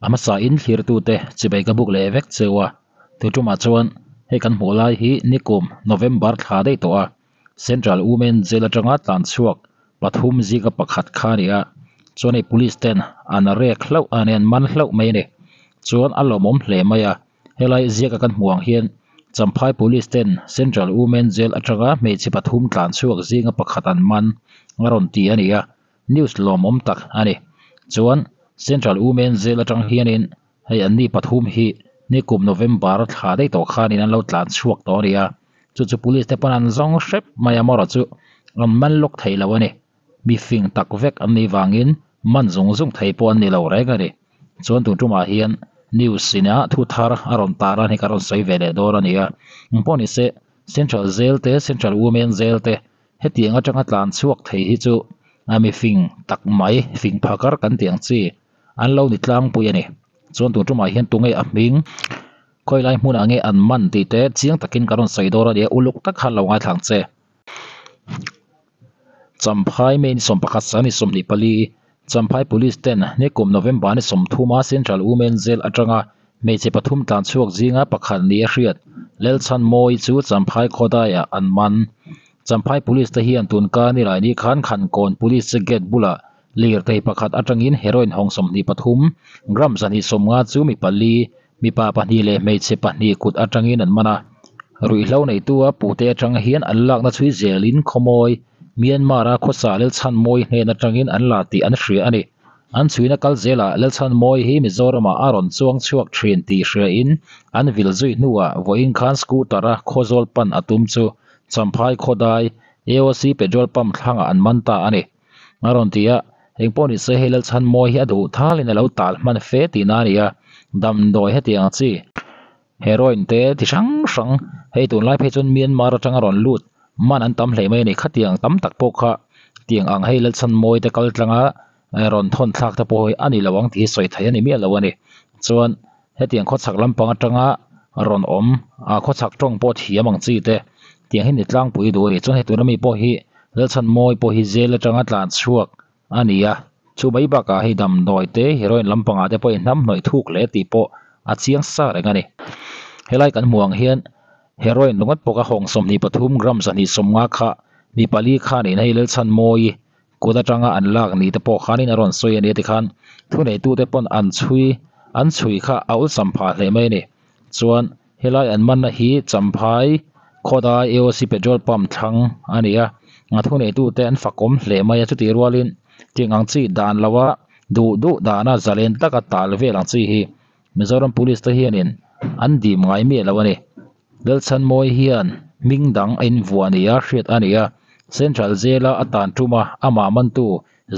A hmasa in thlirtute chibai ka buk leh vek cheu a, tutumah chuan hei kan hmuh lai hi nikum November thla daih tawh a, Central Women Jail atanga tlan chhuak pathum zinga pakhat kha a ni a, chuan hei police ten an rek hlauh a ni an man hlauh mai a ni, chuan a lawmawm hle mai a, helai ziaka kan hmuh ang hian Champhai police ten Central Women Jail atanga hmeichhe pathum tlan chhuak zinga pakhat an man a rawn ti a ni a. News lawmawm tak a ni. Chuan Central Women Jail atang hianin hei anni pathum hi nikum November thla daih tawh khanin an lo tlan chhuak tawh a ni a, chu chu police te pawn an zawng hrep mai a marawh chu an man lawk thei lo a ni. Mi fing tak vek an nih vangin man zung zung thei pawh an ni lo reng a ni. Chuan tun tumah hian news ina thu thar a rawn tar a ni ka rawn sawi ve leh dawn a ni a. Engpawh ni se Central Jail te Central Women Jail te Hetiang atanga tlan chhuak thei hi chu a mi fing tak mai, fing phakar kan tih ang chi an lo ni tlangpui a ni. Chuan tun tumah hian tunge a hming, khawi lai hmunah nge an man tih te chiang takin ka rawn sawi dawn a nia, uluk tak khan lo ngaithla ang che. Champhai May ni 11 sang ni 24, Champhai Police ten nikum November ni 30 a Central Women Jail atanga hmeichhe pathum tlan chhuak zinga pakhat ni a hriat Lelchhan Mawi chu Champhai khawdaiah an man. Champhai Police te hian tun kar ni lai ni khan Khankawn Police gate bulah lirthei pakhat atangin heroin hawng 23, gram 250 chu mi pali, mipa pahnih leh hmeichhe pahnih kut atangin an man a. Ruihhlo neitu a pute atang hian an lakna chhui zelin khawmawi Myanmar-a khawsa Lelchhan Mawi hnen atangin an la tih an hria a ni. An chhuina kal zelah Lelchhan Mawi hi Mizoramah a rawn chuang chhuak thin tih hriain an vil zui hnuah vawiin khan scooter-a khawzawl pan a tum chu Champhai Khawdai AOC petrol pump thlangah an man ta a ni. A rawn ti a, engpawh ni se hei Lalchhan Mawi hi a duh thalin a lo tal hman fe tihna a ni a, damdawi hetiang ang chi heroin te ti hrang hrang hei tunlai phei chuan Myanmar atanga rawn lut man an tam hle mai a ni, khatiang tam tak pawh kha tiang ang hei Lalchhan Mawi te kal tlanga rawn thawn thlak te pawh hi a ni lo ang tih hi sawi theih a ni miah lo a ni, chuan hetiang khawchhak lampang atanga rawn awm ah khawchhak tawng pawh thiam ang chi te tiang hi ni tlangpui duh a ni chuan hei tuna mi pawh hi Lalchhan Mawi pawh hi jail atanga tlan chhuak a ni a chu mai bakah hei damdawi te heroin lampangah te pawh hnam hnawih thuk hle tih pawh a chiang sa reng a ni helai kan hmuh ang hian heroin ringawt pawh ka hawng 23 gram 250 kha mi pali khanin hei Lalchhan Mawi Kut atanga an lak ni te pawh khanin a rawn sawi a ni a tikhan thuneitute pawn an chhui an chhui kha a awlsam phah hle mai a ni. Chuan helai an manna hi Champhai khawdai AOC petrol pump thlang a ni a, a thuneitute an fakawm hle mai a chutih rualin tiang ang chi dan loa duh duh dana zalen taka tal vel ang chi hi Mizoram Police te hianin an dim ngai miah lo a ni. Lalchhanmawi hian hming dang a invuah ni a hriat a ni a, Central Jail-a a tan tum a, amah mantu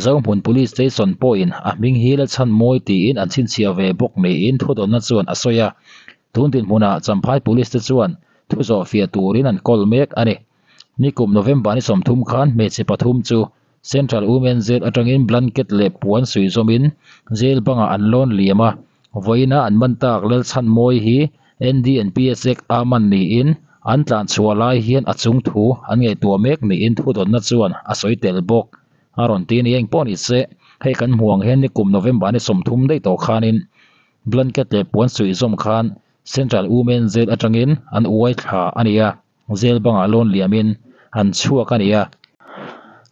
Zohmun Police Station pawhin a hming hi Lalchhanmawi tiin an chhinchhiah ve bawk niin thudawnna chuan a sawi a. Tun dinhmunah Champhai Police te chuan thu zawhfiah turin an kawl mek a ni. Nikum November ni 30 khan hmeichhe pathum chu Central Women Jail atangin blanket leh puan suihzawmin jail bangah an lawn liam a, Vawiina an man tak Lalchhanmawi hi NDNPS Act a man niin an tlan chhuah lai hian a chung thu an ngaihtuah mek niin thudawnna chuan a sawi tel bawk. A rawn ti a ni. Engpawh ni se, hei kan hmuh ang hian nikum November ni 30 daih tawh khanin blanket leh puan suihzawm khan Central Women Jail atangin an uai thla a ni a. Jail bangah lawn liamin an chhuak a ni a,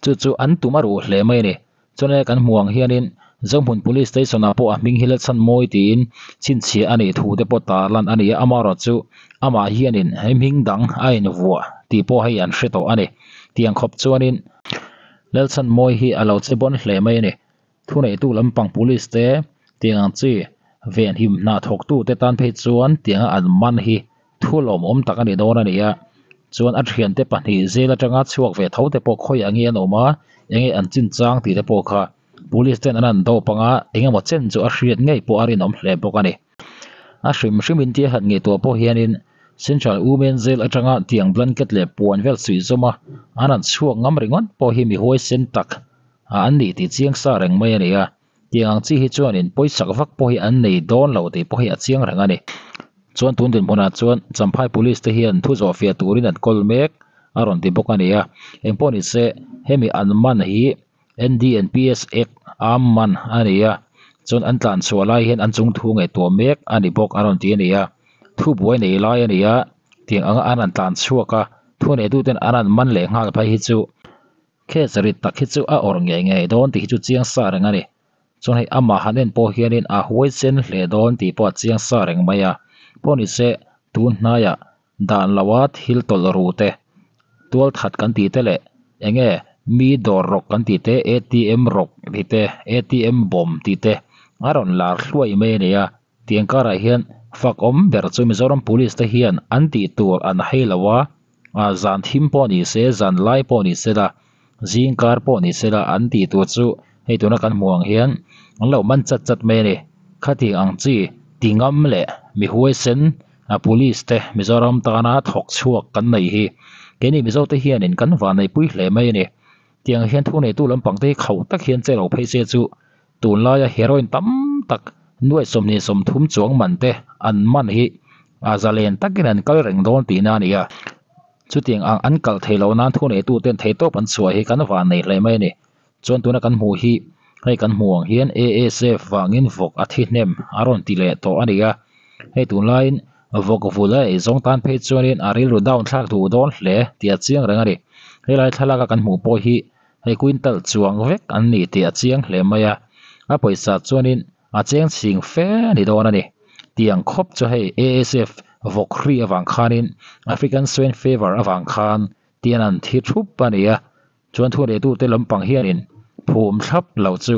chu chu an tum a ruh hle mai a ni. Chuan he kan hmuh ang hianin Zohmun Police Station ah pawh a hming hi Lalchhanmawi tiin chhinchhiah a nih thu te pawh tarlan a ni a, amaherawhchu amah hianin he hming dang a invuah tih pawh hei an hre tawh a ni. Tiang khawp chuanin Lalchhanmawi hi a lo che bawn hle mai a ni. Thuneitu lampang Police te tiang ang chi venhim hna thawktu te tan phei chuan tianga an man hi thu lawmawm tak a ni dawn a ni a, chuan a thiante pahnih jail atanga chhuak ve tho te pawh khawi ange an awm a, enge an chin chang tih te pawh kha police ten an an dawp anga engemaw chen chu a hriat ngei pawh a rinawm hle bawk a ni. A hrim hrim in tia han ngaihtuah pawh hianin Central Women Jail atanga tiang blanket leh puan vel suihzawm a an han chhuak ngam ringawt pawh hi mi huaisen tak a an nih tih chiang sa reng mai a ni a. Tiang ang chi hi chuanin pawisak vak pawh hi an nei dawn lo tih pawh hi a chiang reng a ni. Chuan tun dinhmunah chuan Champhai Police te hian thu zawhfiah turin an kawl mek a rawn ti bawk a ni a. Engpawh ni se hemi an man hi NDNPS Act am man a ni a. Chuan an tlan chhuah lai hian an chung thu ngaihtuah mek a ni bawk a rawn ti a ni a. Thu buai nei lai a ni a, tiang anga an rawn tlan chhuak a, thu neituten an rawn man leh nghal phei hi chu case rit tak hi chu a awrh ngei ngei dawn tih hi chu chiang sa reng a ni. Chuan hei amah han en pawh hianin a huaisen hle dawn tih pawh a chiang sa reng mai a. Pawh ni se tun hnaiah dan loa thil tawlh ru te, tual that kan tih te leh eng nge mi dawr rawk kan tih te, atm rawk tih te, atm bomb tih te a rawn lar hluai mai a ni a. Tiang karah hian fak awm ber chu Mizoram Police te hian an tih tur an hei lo a, zan thim pawh ni se, zan lai pawh ni se la, zing kar pawh ni se la an tih tur chu hei tuna kan hmuh ang hian an lo man chat chat mai a ni. Khatiang ang chi ti ngam leh mi huaisen a Police te Mizoram tana thawk chhuak kan nei hi keini Mizo te hianin kan vanneihpui hle mai a ni. Tiang hian thuneitu lampang te hi khauh tak hian che lo phei se chu Tunlaia heroin tam tak nuai 30 chuang man te an man hi a zalen takin an kal reng dawn tihna a ni a. Chutiang ang an kal thei lo nan thuneitu ten theihtawp an chhuah hi kan van nei hle mai a ni. Chuan tuna kan hmuh hi hei kan hmuh ang hian ASF vangin vawk a thi hnem a rawn ti leh tawh a ni a. Hei tunlaiin vawk vul a eizawng tan phei chuanin a rilru down thlak duh dawn hle tih a chiang reng a ni. Helai thlalaka kan hmuh pawh hi Hei quintal chuang vek an ni tih a chiang hle mai a, a pawisa chuanin a cheng chhing fe a ni dawn a ni. Tiang khawp chu hei ASF vawk hri avang khanin African Swine Fever avang khan tian an thi thup a ni a, chuan thuneitute lampang hianin phum thlap lo chu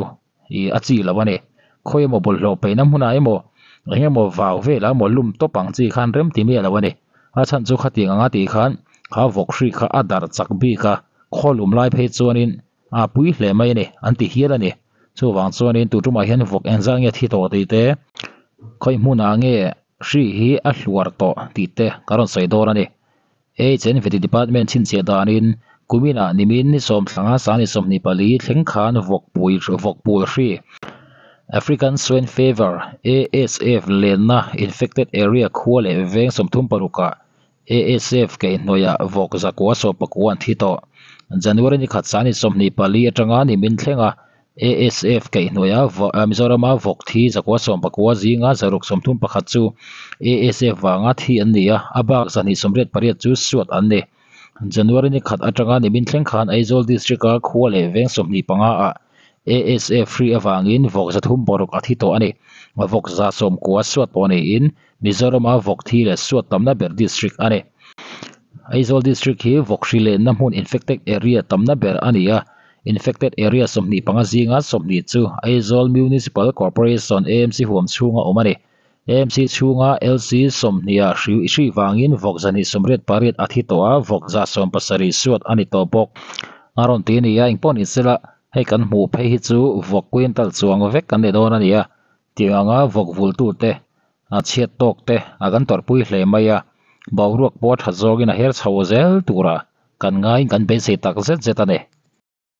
Ih a chi lo a ni. Khawi emaw bawlhhlawh peihna hmunah emaw eng emaw vau velah emaw lum tawp ang chi khan rem ti miah lo a ni. A chhan chu khatiang anga tih khan kha vawk hri kha a darh chak bik a, khaw lum lai phei chuanin a pui hle mai a ni an ti hial a ni. Chuvang chuanin tu tumah hian vawk engzah nge thi tawh tih te, khawi hmunah nge hri hi a hluar tawh tih te ka rawn sawi dawn a ni. HNVT Department chhinchhiah danin kuminah nimin ni sawmthlanga sang ni 24 thleng khan vawkpui vawkpul hri African Swine Fever, ASF, lenna infected area khua leh veng 36 ah ASF kaihhnawihah vawk zakua sawpakua an thi tawh. January ni khat sang ni 24 atanga nimin thlenga ASF kaihhnuaia Mizorama vawk thi zakua sawmpakua zinga 631 chu ASF vanga thi an ni a, a bak 288 chu suat an ni. January ni khat atanga nimin thleng khan Aizawl District-a khua leh veng 25 ah ASF hri avangin vawk 306 a thi tawh a ni. Vawk 90 suat pawh niin Mizorama vawk thi leh suat tamna ber district a ni. Aizawl District hi vawk hri lenna hmun infected area tamna ber a ni a, Infected area 25 zinga 20 chu Aizawl Municipal Corporation, AMC, huam chhunga awm a ni. AMC chhunga LC 20 ah hri hri vangin vawk 288 a thi tawh a, vawk 170 suat a ni tawh bawk. A rawn ti a ni a, engpawh ni sela hei kan hmuh phei hi chu vawk quintal chuang vek an ni dawn a ni a, tih anga vawk vultute a chhiat tawk te a kan tawrhpui hle mai a, boruak pawh a tha zawngin a her chho zel tura kan ngaiin kan beisei tak zet zet a ni.